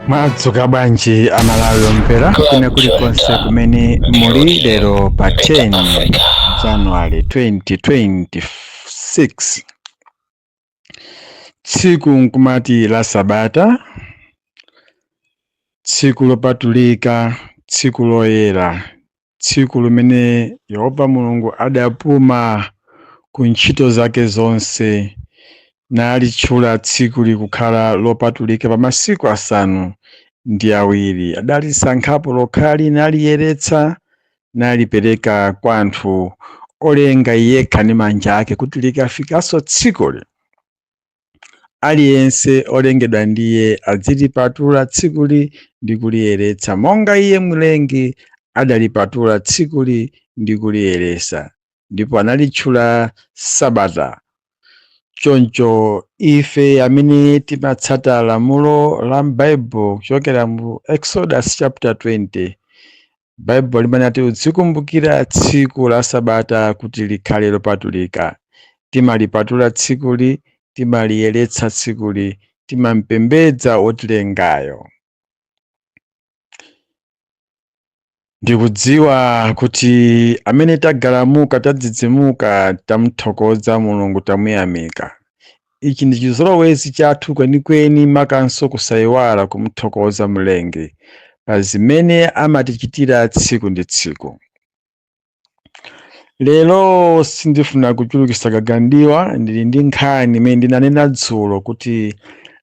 Mwadzuka bwanji Amalawi omvera kwina kulikonse kumene muli lero pa 10 January 2026, tsiku nkumati la Sabata, tsiku lopatulika, tsiku loyera, tsiku limene Yehova Mulungu adapuma ku ntchito zake zonse nalitchula tsiku likukhala lopatulika pa masiku 7. Adalisankhapo lokhali, naliyeretsa, nalipereka kwa anthu olenga yekha ndi manja ake, kuti likafikanso tsikuli aliyense olengedwa ndiye adzilipatula tsikuli ndi kuliyeretsa monga iye mlengi adalipatula tsikuli ndi kuliyeretsa, ndipo analitchula Sabata. Choncho ife amene timatsata lamulo la m'Baibulo kuchokera mu Exodus chapter 20, Baibulo limanati udzikumbukira tsiku la Sabata kuti likhale lopatulika, timalipatula tsikuli, timaliyeretsa tsikuli, timampembedza otilengayo. Ndikudziwa kuti amene tagalamuka, tadzidzimuka, tamuthokoza Mulungu, tamuyamika. Ichi ndi chizolowezi chathu kwenikweni, makanso kusayiwala kumuthokoza Mlengi pa zimene amatichitira tsiku ndi tsiku. Lero sindifuna kuchulukitsa gagandiwa, ndili ndi nkhani imene ndinanena dzulo kuti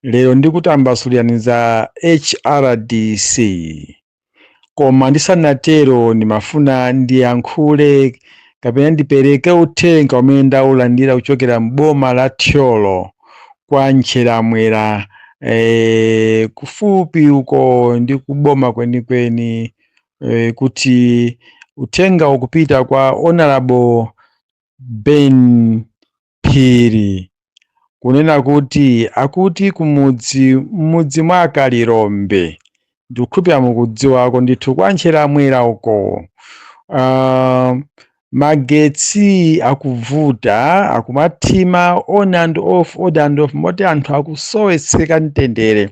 lero ndikutambasulirani za HRDC. Koma ndisanatero ndimafuna ndiyankhule kapena ndipereke uthenga umene ndaulandira kuchokera m'boma la Thyolo kwa Ntcheramwera, kufupi uko ndi kuboma kwenikweni, kuti uthenga ukupita kwa Honorable Ben Phiri, kunena kuti akuti kumudzi m'mudzi mwa Kalirombe, ndikukhulupirira mukudziwako ndithu kwa Ntcheramwera uko, magetsi akuvuta, akumathima on and off, on and off, moti anthu akusowetseka mtendere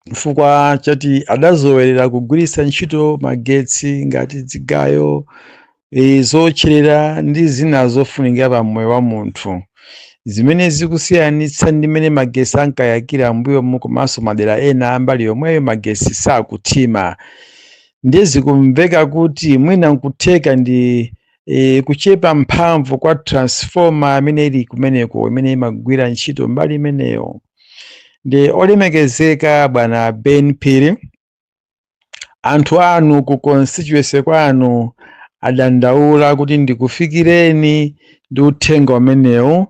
chifukwa chati adazolowera kugwiritsa ntchito magetsi ngati zigayo, zotcherera ndi zina zofunikira pa moyo wa munthu, zimene zikusiyanitsa ndi mmene magetsi ankayakira m'mbuyomu. Komanso madera ena ambali yomweyo magetsi sakuthima. Ndiye zikumveka kuti mwina nkutheka ndi kuchepa mphamvu kwa transformer imene ili kumeneko, imene imagwira ntchito mbali imeneyo. Ndi olemekezeka bwana Ben Phiri, anthu anu ku constituency kwanu adandaula kuti ndikufikireni ndi uthenga umenewu.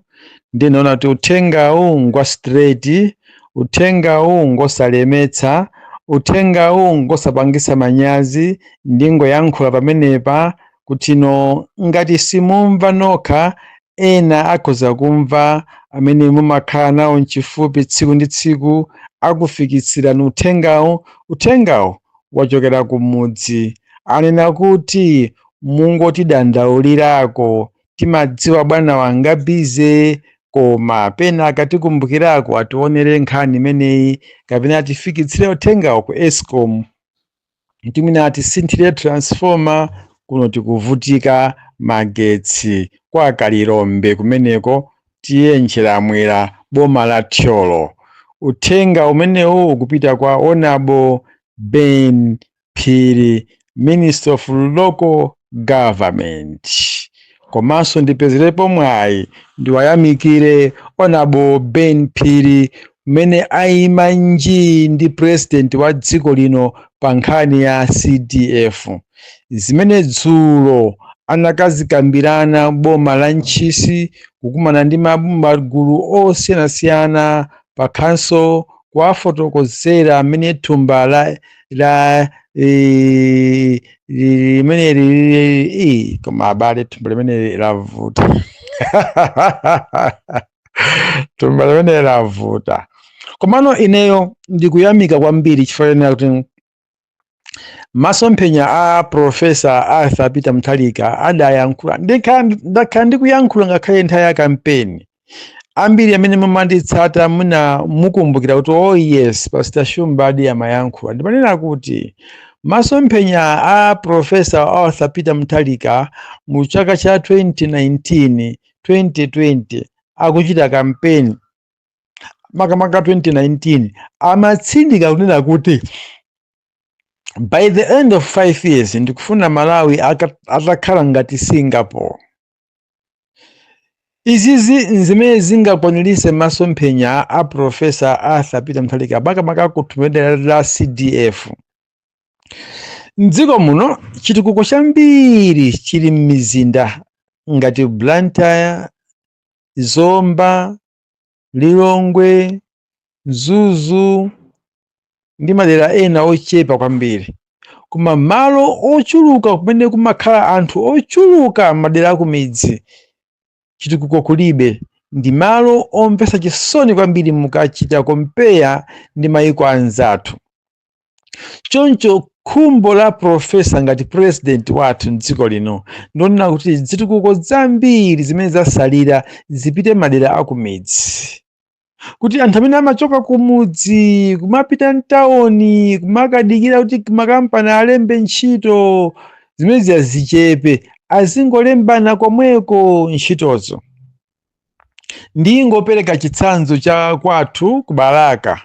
Ndinaona kuti uthengawu ngwa straight, uthengawu ngosalemetsa, uthengawu ngosapangisa manyazi. Ndingoyankhula pamenepa kuti no, ngati simumva nokha, ena akhoza kumva amene mumakhala nawo mchifupi tsiku ndi tsiku, akufikitsirani uthengawu. Uthengawu wachokera kumudzi, anena kuti mungotidandaulirako, timadziwa bwana wanga busy, koma pena akatikumbukirako ationere nkhani imeneyi kapena atifikitsire uthengawo ku Escom kuti mwina atisinthire transformer kuno, tikuvutika magetsi kwa Kalirombe kumeneko, tiye Ntcheramwera, boma la Thyolo. Uthenga umenewu ukupita kwa Honorable Ben Phiri, Minister of Local Government. Komanso ndipezerepo mwayi ndiwayamikire Honorable Ben Phiri mmene ayima nji ndi president wa dziko lino pa nkhani ya CDF, zimene dzulo anakazikambirana boma la Ntchisi, kukumana ndi magulu osiyanasiyana pa council, kuwafotokozera amene thumba la limene lili. Koma abale, thumba limene lavuta, thumba limene lavuta. Komano ineyo ndikuyamika kwambiri chifukwa chonena kuti masomphenya a Professor Arthur Peter Mutharika adayankhula, ndakhala ndikuyankhula ngakhale nthawi ya kampeni. Ambiri amene mumanditsata muna mukumbukira kuti, oh yes, Pastor Shumba adi amayankhula. Ndimanena kuti masomphenya a Professor Arthur Peter Mutharika mu chaka cha 2019, 2020 akuchita kampeni, makamaka 2019, amatsindika kunena kuti by the end of 5 years ndikufuna Malawi atakhala ngati Singapore. Izizi nzimene zingakwanirise masomphenya a Professor Arthur Peter Mutharika, makamaka kuthumba la CDF. Mdziko muno chitukuko chambiri chili m'mizinda ngati Blantyre, Zomba, Lilongwe, Mzuzu ndi madera ena ochepa kwambiri, koma malo ochuluka kumene kumakhala anthu ochuluka, madera akumidzi, chitukuko kulibe. Ndi malo omvetsa chisoni kwambiri mukachita compare ndi mayiko anzathu. Choncho khumbo la professor ngati president wathu mdziko lino ndionena kuti zitukuko zambiri zimene zasalira zipite madera akumidzi, kuti anthu amene amachoka kumudzi kumapita mtawoni kumakadikira kuti makampani alembe ntchito, zimene zichepe, azingolembana komweko ntchitozo. Ndingopereka chitsanzo cha kwathu ku Balaka,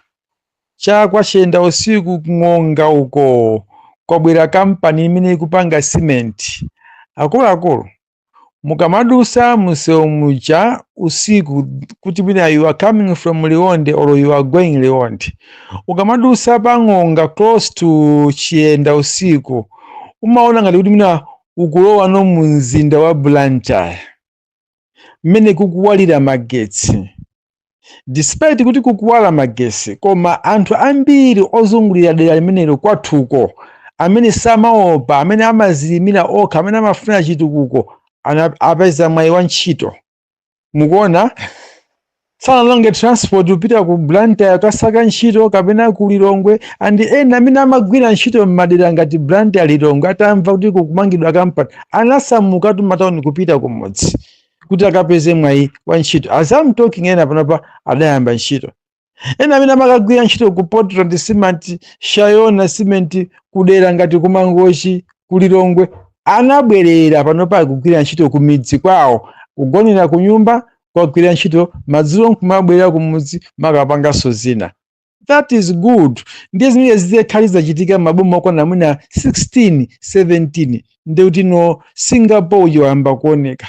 cha kwa Chiendausiku, Kung'onga uko, kwabwera kampani imene ikupanga simenti. Akuluakulu, mukamadusa msewu muja usiku, kuti mwina you are coming from Liwonde or you are going Liwonde, ukamadusa pang'onga close to Chiendausiku, umaona ngati kuti mwina ukulowa no mu mzinda wa Blantyre, mmene kukuwalira magetsi. Despite kuti kukuwala magetsi, koma anthu ambiri ozungulira dera limenelo kwathuko, amene samaopa, amene amazilimira okha, amene amafuna chitukuko, apeza mwayi wa ntchito. Mukuona, sanalonge transport kupita ku Blantyre kasaka ntchito kapena ku Lilongwe. And ena amene amagwira ntchito m'madera ngati Blantyre, Lilongwe, atamva kuti kukumangidwa kampani, anasamuka tumatawuni kupita kumudzi kuti akapeze mwayi wa ntchito. As I'm talking, ena panopa adayamba ntchito. Ena amene amakagwira ntchito ku Portland Cement, Shayona Cement, kudera ngati kumangochi, ku Lilongwe, anabwerera. Panopa akugwira ntchito ku midzi kwawo, kugonera ku nyumba, kwagwira ntchito, madzulo nkumabwerera kumudzi makapanganso zina. That is good. Ndiye zimene zikhali zachitika maboma okwana mwina 16, 17, ndekuti no Singapore uja wayamba kuoneka.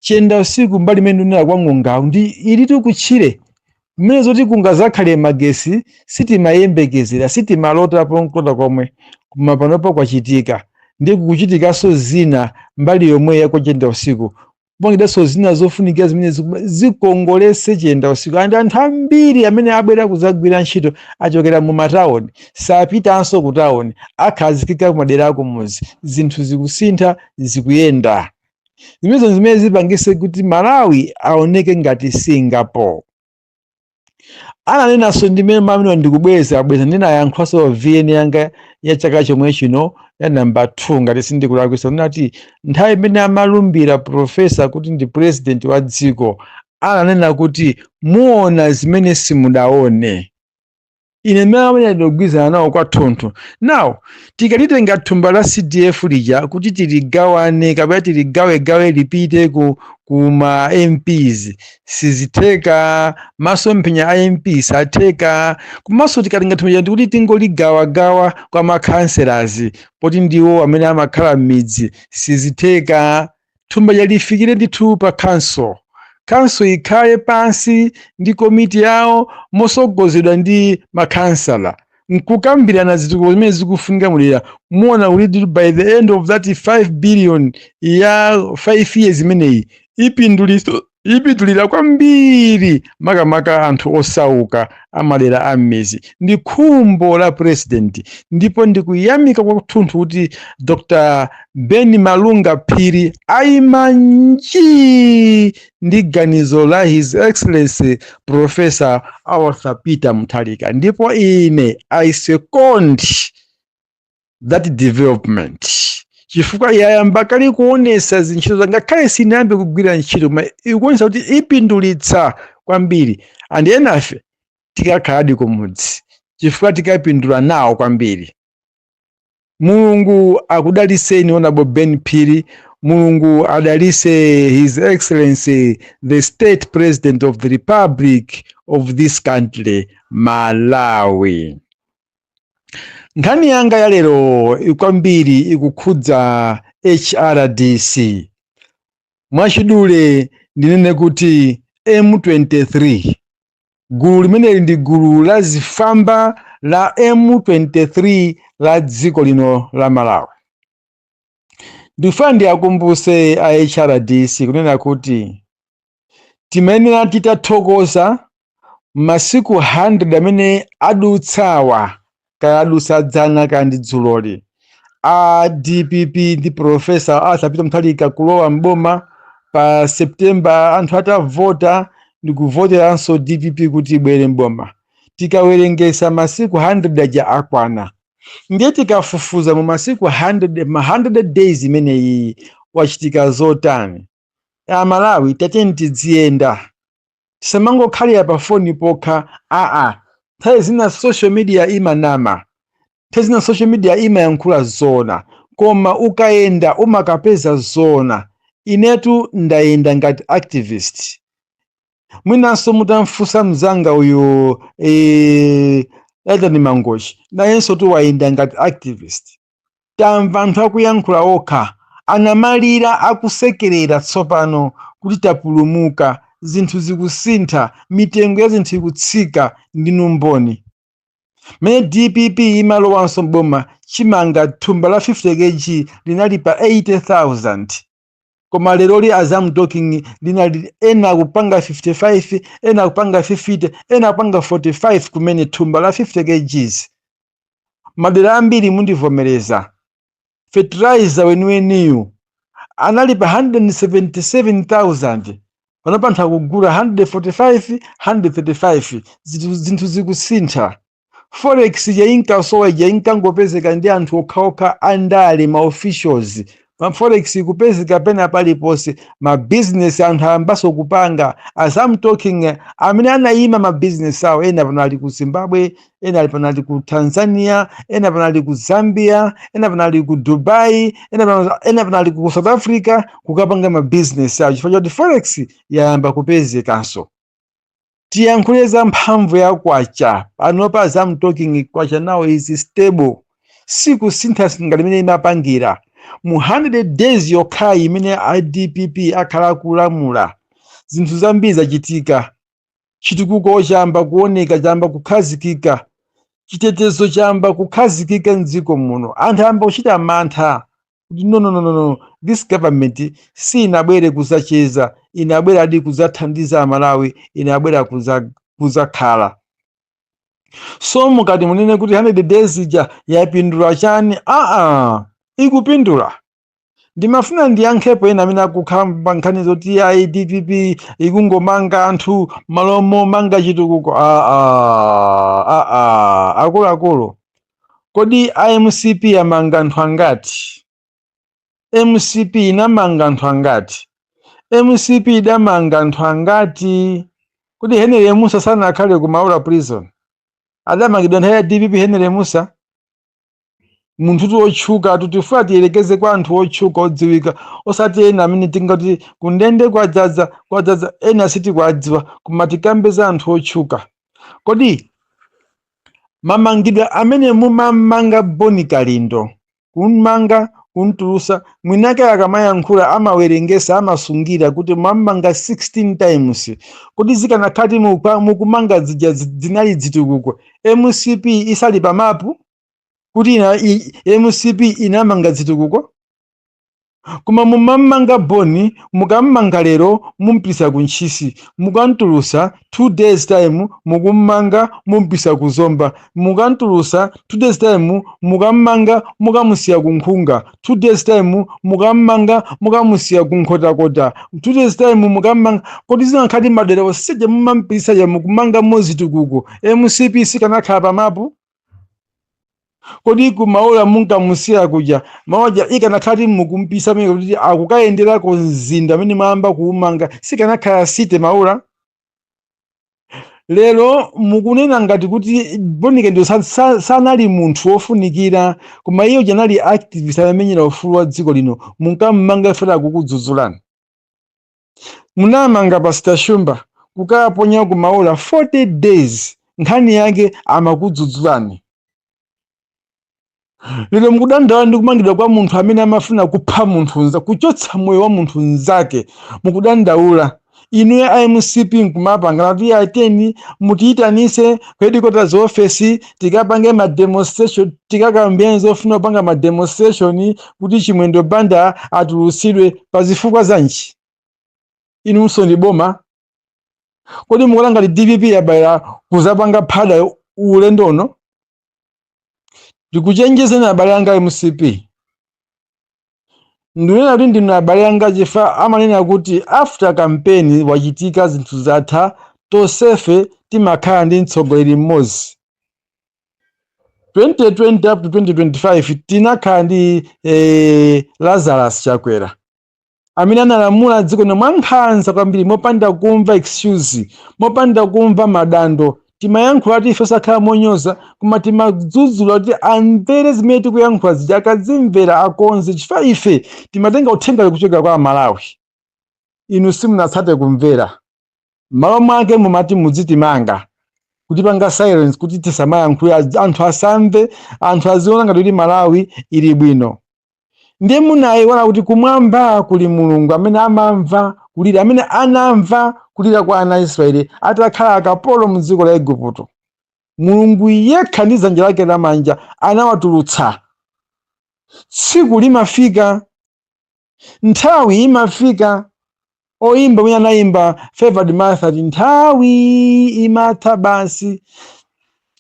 Chiendausiku mbali imene ndinena kwa Ng'ongawo ndi ilitu kutchire mmene zoti kungazakhale magesi sitimayembekezera, sitimalota ponkulota komwe, koma panopo kwachitika. Ndiye kukuchitikanso zina mbali yomwe ya kwa Chiendausiku, kupangidanso zina zofunikira zimene zikongolese Chiendausiku. And anthu ambiri amene abwera kuzagwira ntchito achokera mu matawuni, sapitanso ku tawuni, akhazikika kumadera akumuzi. Zinthu zikusintha, zikuyenda. Zimenezo zimene zipangise kuti Malawi aoneke ngati Singapore. Ananenanso ndimene mamene ndikubweza bweza, ndinayankhulanso VN yanga ya chaka chomwe chino ya namba 2, ngati sindikulakwisa, ndinati nthawi imene amalumbira professor kuti ndi president wa dziko, ananena kuti muona zimene simudaone. Ine mmene amene ndikugwirizana nawo kwathunthu. Now tikalitenga thumba la CDF lija kuti tiligawane kapena tiligawegawe lipite ku ma MPs, sizitheka. Masomphenya a MP satheka. Komanso tikatenga thumba lija ndikuti tingoligawagawa kwa ma councillors, poti ndiwo amene amakhala m'midzi, sizitheka. Thumba lifikire ndithu pa council, council ikhale pansi ndi komiti yawo mosogozedwa ndi makhansala nkukambirana zitukuko zimene zikufunika mulira. Muona kuti by the end of that 5 billion ya 5 years imeneyi ipindulira kwambiri, makamaka anthu osauka amadera a m'mizi. Ndi khumbo la president, ndipo ndikuyamika kwathunthu kuti Dr Ben Malunga Phiri ayima nji ndi ganizo la His Excellency Professor Arthur Peter Mutharika, ndipo ine I second that development, chifukwa yayamba kale kuonesa zintchito, ngakhale sinayambe kugwira ntchito, koma ikuonesa kuti ipindulitsa. kwambiri, and enafe tikakhaladi kumudzi chifukwa tikapindula nawo kwambiri. Mulungu akudaliseni, Honorable Ben Phiri. Mulungu adalise His Excellency the State President of the Republic of this country, Malawi. Nkhani yanga ya lero kwambiri ikukhudza HRDC. Mwachidule ndinene kuti M23, gulu limeneli ndi gulu la zifwamba la M23 la dziko lino la Malawi. Ndikufuna ndiyakumbuse a HRDC kunena kuti timayenera titathokoza masiku 100 amene adutsawa, kaya adutsa dzana kaya ndi dzuloli, a DPP ndi Professor Arthur Peter Mutharika kulowa mboma pa September, anthu atavota ndi kuvoteranso DPP kuti ibwere mboma. Tikawerengesa masiku 100 aja akwana. Ndiye tikafufuza mu masiku 100, ma 100 days imeneyi, wachitika zotani? Amalawi, tatiyeni tiziyenda, tisamangokhalira pa foni pokha. Aa, nthawi zina social media imanama, nthawi zina social media imayankhula zona, koma ukayenda umakapeza zona. Inetu ndayenda ngati activist. Mwinanso mutamfunsa mzanga uyu Elton Mangochi, nayenso tuwayenda ngati activist. Tamva anthu akuyankhula okha, anamalira akusekerera tsopano kuti tapulumuka, zinthu zikusintha, mitengo ya zinthu ikutsika. Ndinu mboni, mmene DPP imalowanso mboma, chimanga thumba la 50 kg linali pa 80,000, koma leroli, as I'm talking, linali ena akupanga 55, ena akupanga 50, ena akupanga 45 kumene thumba la 50 kgs. Madera ambiri mundivomereza, fertilizer weniweniyu anali pa 177,000, panopa anthu akugula 145, 135. Zinthu zikusintha. Forex ija inkasowa ija inkangopezeka ndi anthu okhaokha andale, ma officials. Ma forex ikupezeka pena paliponse. Ma business anthu ayambaso kupanga. As I'm talking, amene anayima ma business awo, ena pano ali ku Zimbabwe, ena ali pano ali ku Tanzania, ena pano ali ku Zambia, ena pano ali ku Dubai, ena pano ali ku South Africa kukapanga ma business awo chifukwa choti forex yayamba kupezekanso. Tiyankhule za mphamvu ya kwacha. Panopa, as I'm talking, kwacha now is stable, sikusintha ngati imene imapangira. Mu 100 days yokhayi imene a DPP akhala akulamula, zinthu zambiri zachitika. Chitukuko chayamba kuoneka, chayamba kukhazikika. Chitetezo chayamba kukhazikika mdziko muno. Anthu ayamba kuchita mantha kuti no, no, no, no, no, this government sinabwere kuzacheza, inabwera adi kuzathandiza Amalawi, inabwera kuzakhala. So mukati munene kuti 100 days ija yapindula chani, aa, ikupindula. Ndimafuna ndiyankhepo ena amene akukamba nkhani zoti ayi, DPP ikungomanga anthu malo momanga chitukuko. Aa, aa, akuluakulu, kodi iMCP yamanga anthu angati? MCP inamanga anthu angati? MCP idamanga anthu angati? Kodi Henry Musa sanakhale ku Maula Prison? Adamangidwa nthawi ya DPP. Henry Musa munthu wotchuka, tutifuna tiyelekeze kwa anthu otchuka odziwika, osati ena amene tingati kundende kwadzaza kwadzaza, ena sitikwadziwa, koma tikambe za anthu otchuka. Kodi mamangidwe amene mumamanga Boni Kalindo, kummanga, kuntulusa, mwinake akamayankhula amawerengesa, amasungira kuti mwamanga 16 times, kodi zikanakhala mukumanga zija zinali zitukuko, MCP isali pamapu kuti MCP inamanga zitukuko? Koma mumamanga Boni, mukammanga lero mumpisa ku Ntchisi, mukantulusa 2 days time mukummanga mumpisa ku Zomba, mukantulusa 2 days time mukammanga mukamusiya ku Nkhunga, 2 days time mukammanga mukamusiya ku Nkhotakota, 2 days time mukammanga. Kodi zinankhati madera onseja mumampisa ja mukumanga zitukuko, MCP sikanakhala pamapu? Kodi kumaula munkamusiya kuja maoja ikanakhala mukumpisa mene kuti akukayenderako mzinda amene mwayamba kuumanga, sikanakhala site Maula? Lero mukunena ngati kuti Bon Kalindo sanali munthu wofunikira, koma iye uja anali activist amamenyera ufulu wa dziko lino. Munkammanga ifera kukudzudzulani. Munamanga Pastor Shumba, kukaponya kumaula 40 days, nkhani yake amakudzudzulani. Lero mukudandaula ndi kumangidwa kwa munthu amene amafuna kupha munthu kuchotsa moyo wa munthu mnzake. Mukudandaula inu ya MCP, nkumapanga kuti ateni mutiyitanise ku headquarters office tikapange ma demonstration, tikakambirane zofuna kupanga ma demonstration kuti Chimwendo Banda atulutsidwe. Pa zifukwa zanji? Inunso ndi boma. Kodi mukuona ngati DPP yabwera kuzapanga phada ulendo uno? Ndikuchenjezeni abale anga MCP. Ndikunena kuti ndinu abale anga chifukwa amanena kuti after campaign wachitika, zinthu zatha, tonsefe timakhala ndi mtsogoleri mmodzi. 2020 up to 2025 tinakhala ndi Lazarus Chakwera amene analamula dziko lino mwankhanza kwambiri, mopanda kumva excuse, mopanda kumva madando. Timayankhula kuti ife osakhala monyoza, koma timadzudzula kuti amvere zimene tikuyankhula zija. Akadzimvera akonze, chifukwa ife timatenga uthenga kuchokera kwa Amalawi. Inu simunatsate kumvera. M'malo mwake mumati mudzitimanga, kutipanga silence kuti tisamayankhule, anthu asamve, anthu aziona ngati kuti Malawi ili bwino. Ndiye munayiwala kuti kumwamba kuli Mulungu amene amamva kulira, amene anamva kulira kwa ana a Israeli atakhala akapolo mu dziko la Igupto. Mulungu yekha ndi dzanja lake lamanja anawatulutsa. Tsiku limafika, nthawi imafika. Oyimba mwina anayimba, Favored Martha, ati nthawi imatha basi.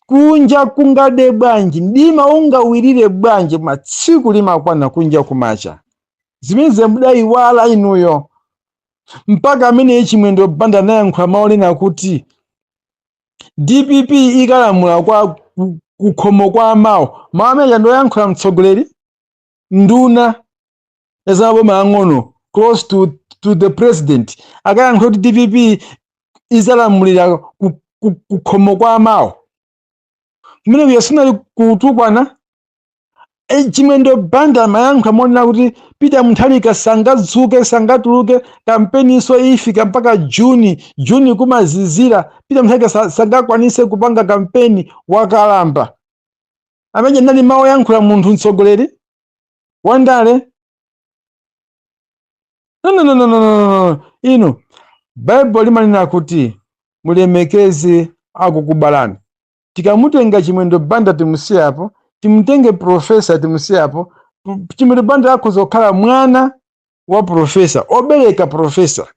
Kunja kungade bwanji, mdima ungawirire bwanji, koma tsiku limakwana, kunja kumacha. Zimene mudayiwala inuyo, mpaka amene Chimwendo Banda anayankhula mawu onena kuti DPP ikalamula kwa kukhomo kwa amawo. Mawu amene ndoyankhula mtsogoleri, nduna ya zamaboma ang'ono, close to the president, akayankhula kuti DPP izalamulira kukhomo kwa amawo, kumene kuya sinali kutukwana. Chimwendo Banda amayankhula monena kuti Peter Mutharika sangadzuke, sangatuluke, kampeniso ifika mpaka Juni. Juni kumazizira. Peter Mutharika sangakwanise kupanga kampeni, wakalamba. Amene nali mawu oyankhula munthu mtsogoleri wandale? No, no, no, no, no, no, no. Inu, Baibulo limanena kuti mulemekeze akukubalani. Tikamutenga Chimwendo Banda timusiyapo, timutenge professor timusiyapo. Chimwendo Banda akhoza kukhala mwana wa professor, obereka professor,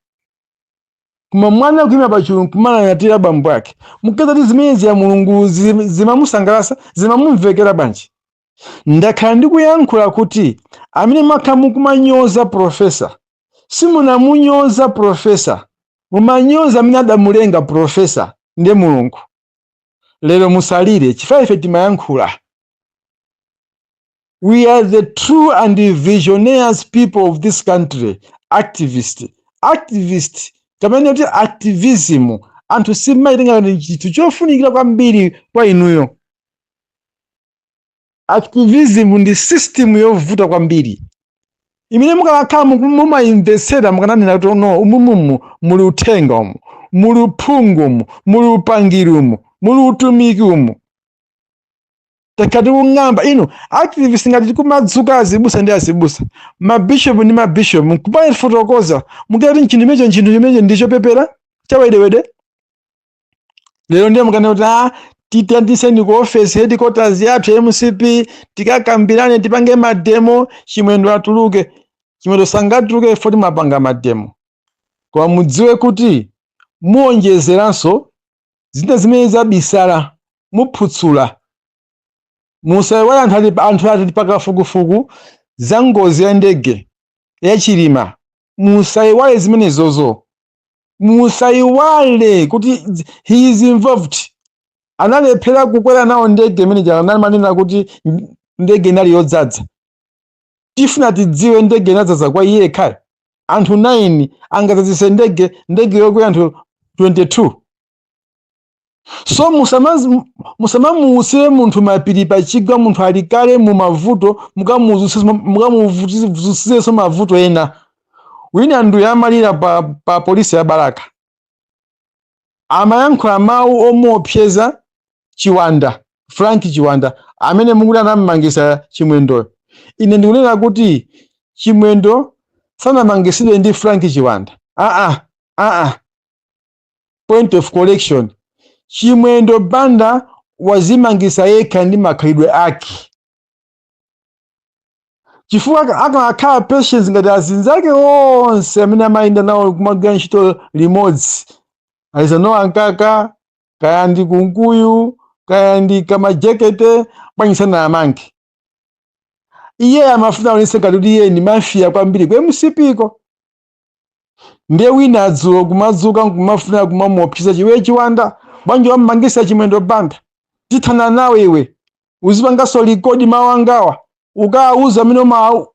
koma mwana kuima pachulu kumalalira bambo ake, mukeza ti zimenezi ya Mulungu zimamusangalasa, zimamumvekera bwanji? Ndakhala ndikuyankhula kuti amene makhala mukumanyoza professor, simunamunyoza professor, mumanyoza amene adamulenga professor, ndiye Mulungu. Lero musalire, chifukwa ife timayankhula. We are the true and visionaries people of this country. Activist, activist kapena kuti activism, anthu simaitenga ngati chinthu chofunikira kwambiri kwa inuyo. Activism ndi system yovuta kwambiri imene mukanakhala mumayimvetsera, mukananena kuti no, umumumu muli uthenga, umu muli uphungu, umu muli upangiri, umu muli utumiki umu. Takati kung'amba inu activist, ngati tikumadzuka azibusa ndi azibusa, mabishopu ndi mabishopu, nkumafotokoza, mukati nchinthu chimenecho, nchinthu chimenecho ndichopepera chawedewede. Lero ndiye mukanena kuti a titandiseni ku office headquarters yathu MCP, tikakambirane, tipange mademo, Chimwendo atuluke. Chimwendo sangatuluke foti mapanga mademo, koma mudziwe kuti muonjezeranso zina zimene zabisala, muphutsula. Musayiwale anthu ali pakafukufuku za ngozi ya ndege ya Chilima. Musayiwale zimenezozo. Musayiwale kuti he is involved. Analephera kukwera nawo ndege imene anamanena kuti ndege inali yodzaza. Tifuna tidziwe, ndege inadzaza kwa iye yekhayo? Anthu 9 angadzazise ndege, ndege yokwera anthu 22? So musamamuusire munthu mapiri pachigwa. Munthu ali kale mu mavuto, mukamuvutsirenso mavuto ena. Wina nduyo amalira pa polisi ya Balaka, amayankhula mawu omuopseza Chiwanda, Frank Chiwanda, amene mukuti anammangisa Chimwendoyo. Ine ndikunena kuti Chimwendo sanamangisidwe ndi Frank Chiwanda. Aa, aa, point of correction: Chimwendo Banda wazimangisa yekha ndi makhalidwe ake, chifukwa akanakhala patience ngati azinzake onse amene amayenda nawo kumagwira ntchito limodzi, alizanowa Nkaka, kaya ndi Kunkuyu, kaya ndi Kamajekete, bwanji sanamange? Iye amafuna aonese ngati kuti iye ndi mafia kwambiri ku MCP ko. Ndiye wina adzulo kumadzuka nkumafuna kumamuopseza, "Chiwe Chiwanda, bwanji wammangisa Chimwendo Banda? Tithana nawe iwe. Uzipanganso record mawu angawa, ukawauza amene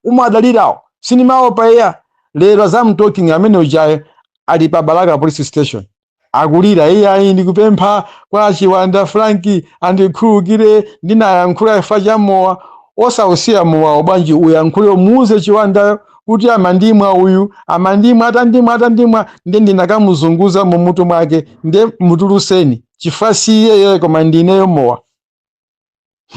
umadalirawo. Sinimaopa iya." Lero as I'm talking, amene ujayo ali pa Balaka Police Station akulira, "Iye ayi, ndikupempha kwa Chiwanda Frank andikhululukire, ndinayankhula chifukwa cha mowa." Osausiya mowawo bwanji? Uyankhule, umuuze Chiwandayo kuti amandimwa uyu, amandimwa, atandimwa, atandimwa, ndiye ndinakamuzunguza mumutu mwake, ndiye mutuluseni, chifukwa si iyeyo koma ndineyo mowa.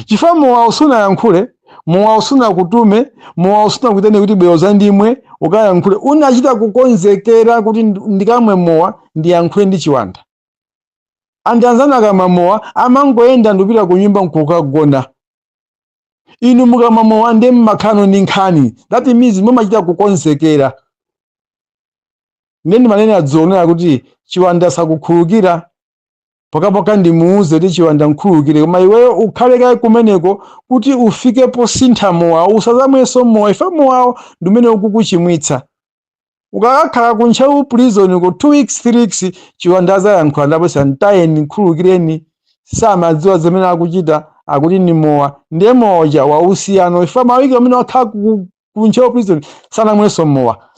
Chifukwa mowa usunayankhule, mowa usunakutume, mowa usunakutene kuti bwero zandimwe ukayankhule. Unachita kukonzekera kuti ndikamwe mowa, ndiyankhule ndi Chiwanda. Andi anzanu akamwa mowa amangoyenda ndikupita ku nyumba nkukagona. Inu mukamwa mowa ndi mmakhano ndi nkhani. That means mumachita kukonzekera. Ndiye ndimanena dzulo kuti Chiwanda sakukhululukira pokapoka. Ndimuuze kuti, "Chiwanda, nkhululukire, koma iweyo ukhale kaye kumeneko kuti ufike posintha mowa, usazamwenso mowa. Ife mowawo ndi umene ukukuchimwitsa." Ukakakhala ku Ntcheu Prison ku 2 weeks, 3 weeks, Chiwanda azayankhula ndaposa, "Ntayeni, nkhululukireni, samadziwa zimene akuchita, akuti ni mowa." Ndiye mowa uja wausiyano. Ife mawiki amene wakhala ku Ntcheu Prison sanamwenso mowa,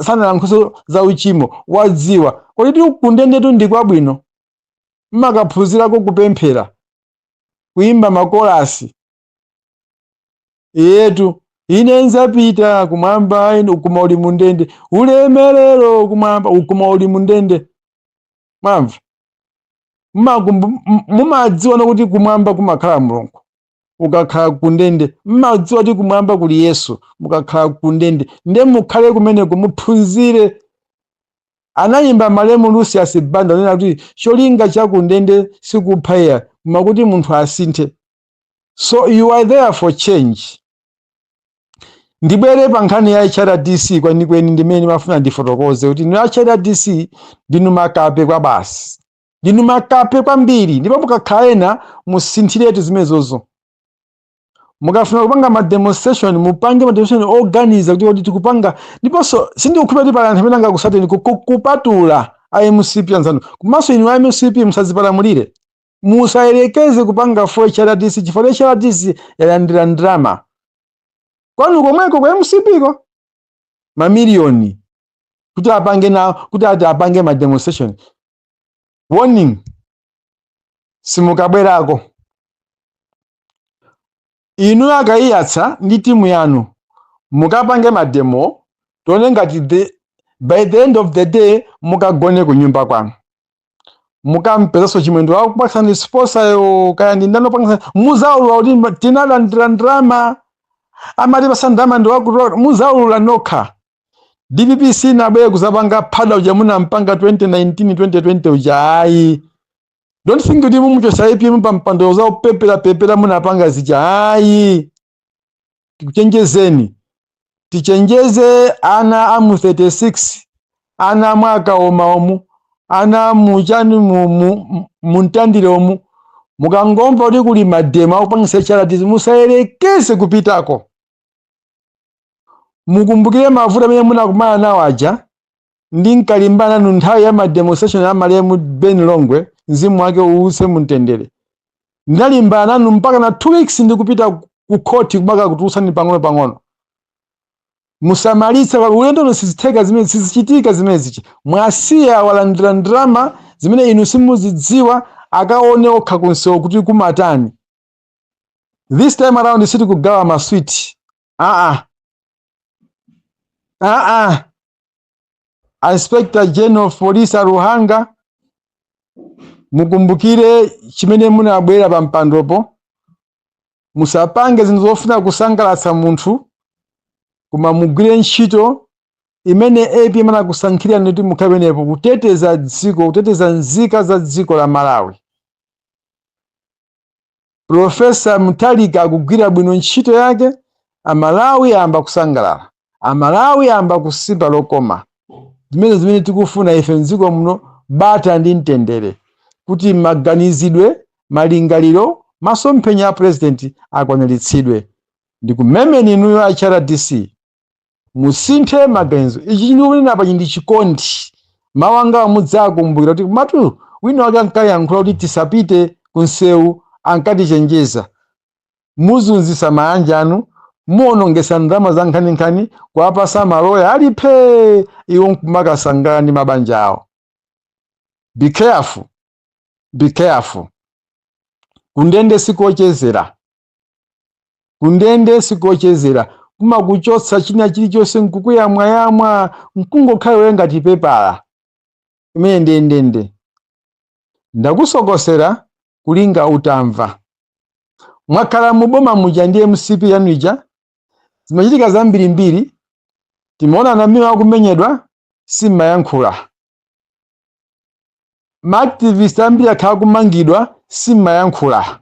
sanayankhulenso za uchimo. Wadziwa kodi ti kundendetu ndi kwabwino, mmakaphunzirako kupemphera, kuyimba makolasi yetu, "Ine nzapita kumwamba," ine ukuma uli mundende, "Ulemerero kumwamba," ukuma uli mundende. Mwamva? Mumadziwa nokuti kumwamba kumakhala Mulungu ukakhala kundende. Mmadziwa kuti kumwamba kuli Yesu mukakhala kundende. Ndiye mukhale kumeneko, muphunzire. Anayimba malemu Lucius Banda anena kuti cholinga cha kundende sikupha iya, koma kuti munthu asinthe. So you are there for change. Ndibwere pa nkhani ya HRDC. Kwenikweni ndimene ndimafuna ndifotokoze kuti inu HRDC ndinu makape kwa basi, ndinu makape kwambiri. Ndipo mukakhala ena, musinthiretu zimenezozo. Mukafuna kupanga ma demonstration, mupange ma demonstration oganiza kuti tikupanga. Ndiponso sindikukhulupirira kuti pali anthu amene angakusateni kupatula iMCP anzanu. Komanso inu iMCP, musazipalamulire, musayerekeze kupanga for HRDC, chifukwa HRDC yalandira ndalama kwanu komweko kwa MCP ko, mamiliyoni, kuti apange na kuti ati apange ma demonstration. Warning, simukabwerako inu akayiyatsa ndi timu yanu. Mukapange ma demo, tione ngati by the end of the day mukagone ku nyumba kwanu, mukampezanso Chimwendo akupasani sponsor yo, kaya ndi ndani opangisa. Muzaulula kuti tinalandira ndalama, amati pasa ndalama ndi wakuti. Muzaulula nokha. DPP sinabwere kuzapanga phada uja munampanga 2019, 2020 uja, ayi. Don't think kuti mumuchosa APM pa mpando zaupepera pepera munapanga zija, ayi. Tikuchenjezeni, tichenjeze ana amu 36, ana mwakaoma omu, ana muchani, mu mtandire omu. Mukangomva kuti kuli ma demo akupangisa HRDC, musayerekeze kupitako. Mukumbukire mavuto amene munakumana nawo aja ndi nkalimbana nanu nthawi ya ma demonstration ya malemu Ben Longwe, mzimu wake uwuse mumtendere. Ndinalimbana nanu mpaka na 2 weeks ndikupita ku khoti kumaka kutulutsani pang'ono pang'ono. Musamalitse pa ulendo, sizitheka zimene sizichitika zimene zichi. Mwasiya walandira ndalama zimene inu simuzidziwa. Akaone okha kunsewu kuti kumatani. This time around sitikugawa maswiti, aa aa. Inspector General of Police Aluhanga, mukumbukire chimene munabwera pa mpandopo. Musapange zinthu zofuna kusangalatsa munthu, koma mugwire ntchito imene APM anakusankhirani kuti mukhale penepo, kuteteza dziko, kuteteza nzika za dziko la Malawi. Professor Mutharika akugwira bwino ntchito yake. Amalawi ayamba kusangalala, Amalawi ayamba kusimba lokoma. Zimene tikufuna ife mdziko muno, bata ndi mtendere, kuti maganizidwe, malingaliro, masomphenya a President akwaniritsidwe. Ndikumemeni inuyo a HRDC, musinthe maganizo. Ichi ndikunena apa ndi chikondi. Mawu anga mudzakumbukira kuti komatu wina wake ankayankhula kuti tisapite kunsewu, ankatichenjeza. Muzunzisa mabanja anu, muonongesa ndalama za nkhaninkhani, kuwapasa maloya aliphe, iwo nkumakasangana ndi mabanja awo. Be careful, be careful. Kundende sikochezera, kundende sikochezera. Kumakuchotsa china chilichonse, nkukuyamwayamwa, nkungokhala iwe ngati pepala imene ndendende. Ndakusokosera kulinga utamva. Mwakhala muboma muja ndi MCP yanu ija, zimachitika zambirimbiri. Timaona namiwa akumenyedwa, simmayankhula. Ma activist ambiri akhala kumangidwa, simmayankhula.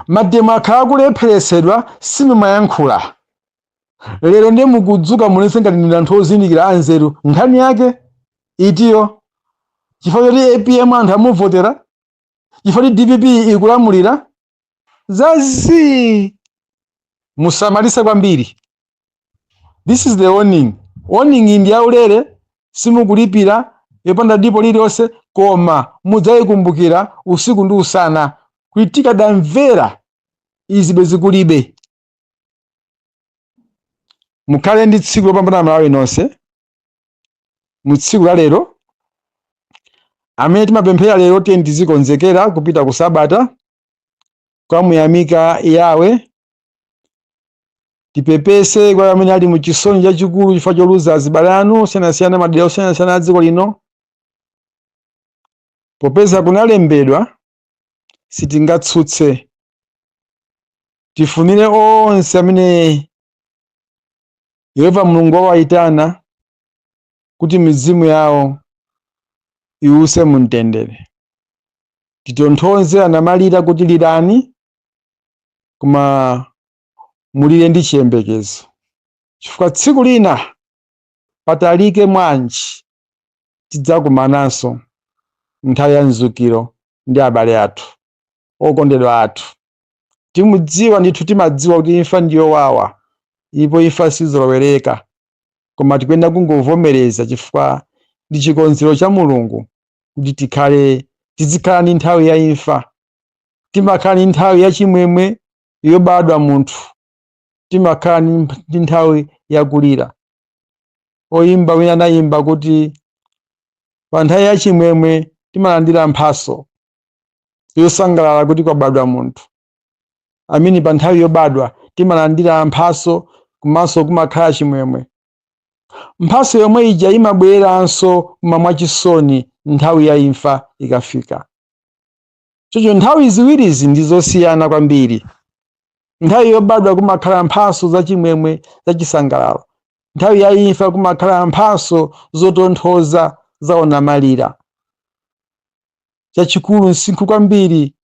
Ma demo akhala akulepheretsedwa, simumayankhula. Lero ndiye mukudzuka munese ngati ndinu anthu ozindikira, anzeru. Nkhani yake itiyo? Chifukwa choti APM anthu amuvotera? Chifukwa choti DPP ikulamulira? Zazi, musamalise kwambiri. This is the warning. Warning ndi yaulere, simukulipira, yopanda dipo lililonse, koma mudzayikumbukira usiku ndi usana kuti tikadamvera izi bwezi kulibe. Mukhale ndi tsiku lopambana, Malawi nonse. Mu tsiku la lero amene timapemphera lero, tiye tizikonzekera kupita ku sabata kwamuyamika Yawe. Tipepese kwa amene ali mu chisoni chachikulu chifukwa choluza azibale anu osiyanasiyana, madera osiyanasiyana a dziko lino. Popeza kunalembedwa, sitingatsutse. Tifunire onse amene Yehova Mulungu wawayitana kuti mizimu yawo iwuse mumtendere. Titonthoze anamalira kuti lirani, koma mulire ndi chiyembekezo, chifukwa tsiku lina, patalike mwanji, tidzakumananso nthawi ya mzukiro ndi abale athu, okondedwa athu. Timudziwa ndithu, timadziwa kuti imfa ndiyowawa, ndipo imfa sizolowereka, koma tikuyenda kungovomereza chifukwa ndi chikonzero cha Mulungu kuti tikhale, tizikhala ndi nthawi ya imfa. Timakhala ndi nthawi ya chimwemwe yobadwa munthu, timakhala ndi nthawi yakulira. Oyimba wina anayimba kuti pa nthawi ya chimwemwe timalandira mphaso yosangalala kuti kwabadwa munthu amene, pa nthawi yobadwa timalandira mphaso komanso kumakhala chimwemwe. Mphaso yomwe ija imabweranso koma mwachisoni nthawi ya imfa ikafika. Choncho nthawi ziwirizi ndi zosiyana kwambiri. Nthawi yobadwa kumakhala mphaso zachimwemwe, zachisangalalo. Nthawi ya imfa kumakhala mphaso zotonthoza za onamalira. Chachikulu msinkhu kwambiri,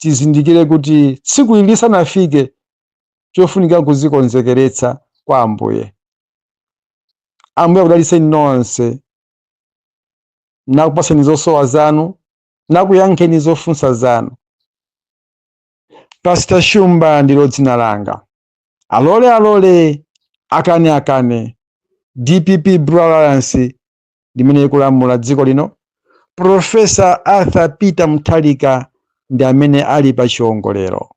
tizindikire kuti tsiku ili lisanafike, chofunika kuzikonzekeretsa kwa Ambuye. Ambuye akudalitseni nonse, nakupaseni zosowa zanu, nakuyankheni zofunsa zanu. Pastor Shumba ndilo dzina langa. Alole alole, akane akane, DPP Blue Alliance limene ikulamula dziko lino. Professor Arthur Peter Mutharika ndi amene ali pa chiwongolero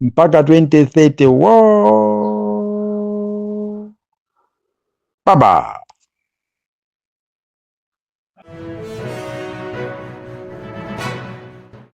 mpaka 2030. Wo baba.